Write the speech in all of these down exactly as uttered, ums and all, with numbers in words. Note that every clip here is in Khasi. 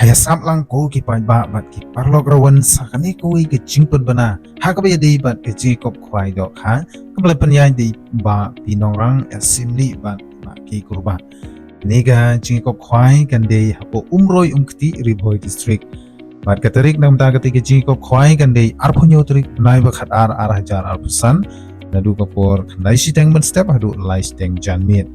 Ïa sngap lang ko ki paidbah bad ki paralok rawan sa kane kawei ka jingpynbna ha kaba ïadei bad ka jingïakop khwai dohkha kaba la pynïaid da i Bah P. Nongrang Assembly bad Bah K. Kurbah. Kane ka jingïakop khwai kan dei hapoh Umroi Umkti, Ri Bhoi District. Bad ka tarik na ka bynta kata ka jingïakop khwai kan dei arphew hynñiew tarik bnai ba khatar ar hajar arphew san. Naduh ka por khyndai shiteng mynstep haduh lai shiteng janmiet.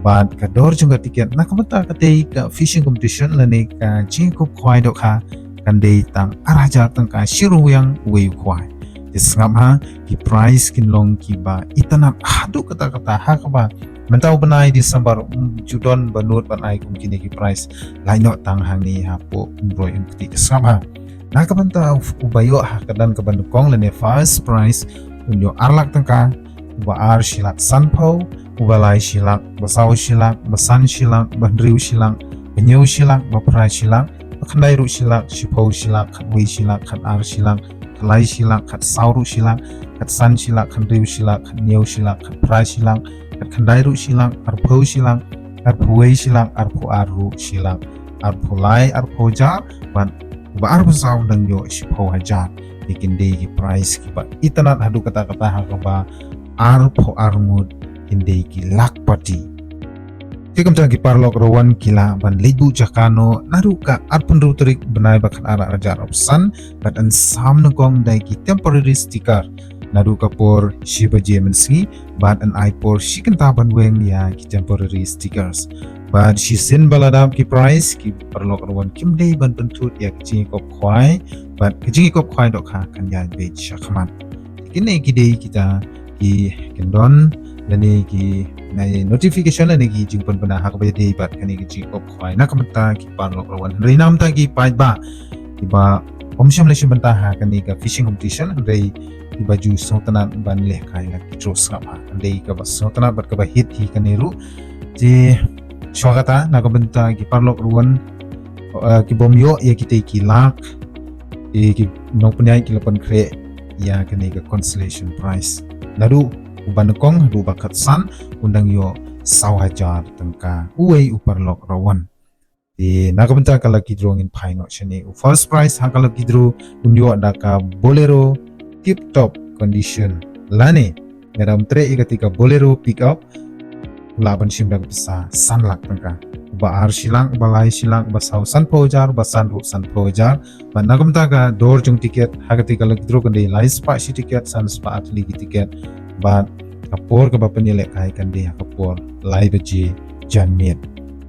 Bad ka dor jong ka tiket na ka bynta kata ka fishing competition lane ka jingïakop khwai dohkha kan dei tang ar hajar tyngka shi ryngwiang uwei u khwai. Te sngap ha, ki prize kin long kiba itynnad haduh katta katta ha kaba mynta u bnai December, um ju don ba nud ban ai kum kine ki prize. Lait noh tang hangne hapoh Umroi Umkti. Te sngap ha, na ka bynta uba ïoh ha ka dan kaba nyngkong lane first prize un ïoh ar lak tyngka, uba ar shi lak sanphew, uba lai shi lak, ba saw shi lak, ba san shi lak, ba hynriew shi lak, ba hynñiew shi lak, ba phra shi lak, ba khyndai ruh shi lak, shiphew shi lak, khatwei shi lak, khatar shi lak, khatlai shi lak, khatsaw ruh shi lak, khatsan shi lak, khathynriew shi lak, khathynñiew shi lak, khatphra shi lak, khatkhyndai ruh shi lak, arphew shi lak, arphew wei shi lak, arphew ar ruh shi lak, arphew lai, arphew hajar, bad uba arphew saw un dang ïoh shiphew hajar. Te kin dei ki prize kiba itynnad haduh katta katta ha kaba arphew ar ngut kin dei ki lakhpati. Te kumta ki paralok rawan ki lah ban leit buh jaka noh naduh ka arphew hynriew tarik bnai ba khatar ar hajar arphew san bad yn sam nyngkong da ki temporary sticker naduh ka por shi baje mynsngi bad yn ai por shi kynta ban weng ïa ki temporary stickers. Bad shisien ba la dap ki prize, ki paralok rawan kim dei ban pynthut ïa ka jingïakop khwai bad ka jingïakop khwai dohkha kan ïaid beit sha khmat. Kine ki dei kita ki kyndon lane ki, na, notification lane ki jingpynbna ha kaba ïadei bad kane ka jingïakop khwai na ka bynta ki paralok rawan. Hynrei na ka bynta ki paidbah kiba ym shym la shim bynta ha kane ka fishing competition, hynrei kiba ju sngewtynnad ban lehkai lucky draw, sngap ha, hynrei kaba sngewtynnad bad kaba hit hi kane ruh. Te shuwa kata, na ka bynta ki paralok rawan, eh, kibym ïoh ïa kitei ki lak, te ki nongpynïaid ki la pynkhreh ïa kane ka consolation prize. Naduh uba nyngkong haduh uba khatsan un dang ïoh saw hajar tyngka uwei u paralok rawan. Te na ka bynta ka lucky draw ngin phai noh shane. U first prize ha ka lucky draw un ïoh da ka Bolero tip top condition lane lada um treh ïa kata ka Bolero pickup, u lah ban shim da ka pisa san lak tyngka. Uba ar shi lak, uba lai shi lak, uba saw sanphew hajar, uba san ruh sanphew hajar. Bad na ka bynta ka dor jong tiket ha kata ka lucky draw kan dei lai spah shi tiket, san spah ar tylli ki tiket. Bad ka por kaba pynïalehkai kan dei ha ka por lai baje janmiet.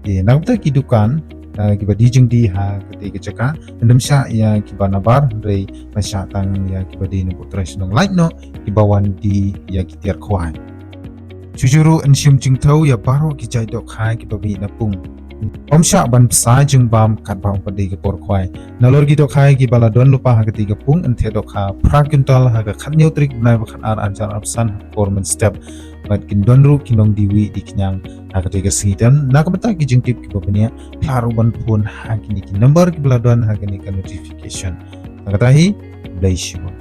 Te na ka bynta ki dukan, eh, kiba die jingdie ha kata ka jaka, ym dei ban shah ïa kiba nabar, hynrei ban shah tang ïa kiba die na Phutrei Shnong, lait noh kiba wan die ïa ki tiar khwai. Shuh shuh ruh yn shim jingthew ïa baroh ki jait dohkha kiba mih na pung. Ym shah ban pynshai jingbam katba ym pat dei ka por khwai. Nalor ki dohkha kiba la don lypa ha kata ka pung, yn theh dohkha phra kwintal ha ka khathynñiew tarik bnai ba khatar ar hajar arphew san ha ka por mynstep. Bad kin don ruh ki nongdie wieh die khñiang ha kata ka sngi. Te na ka bynta ki jingtip kiba bniah, phla ruh ban phone ha kine ki number kiba la don ha kane ka notification. Tang kata hi, Blei shibun.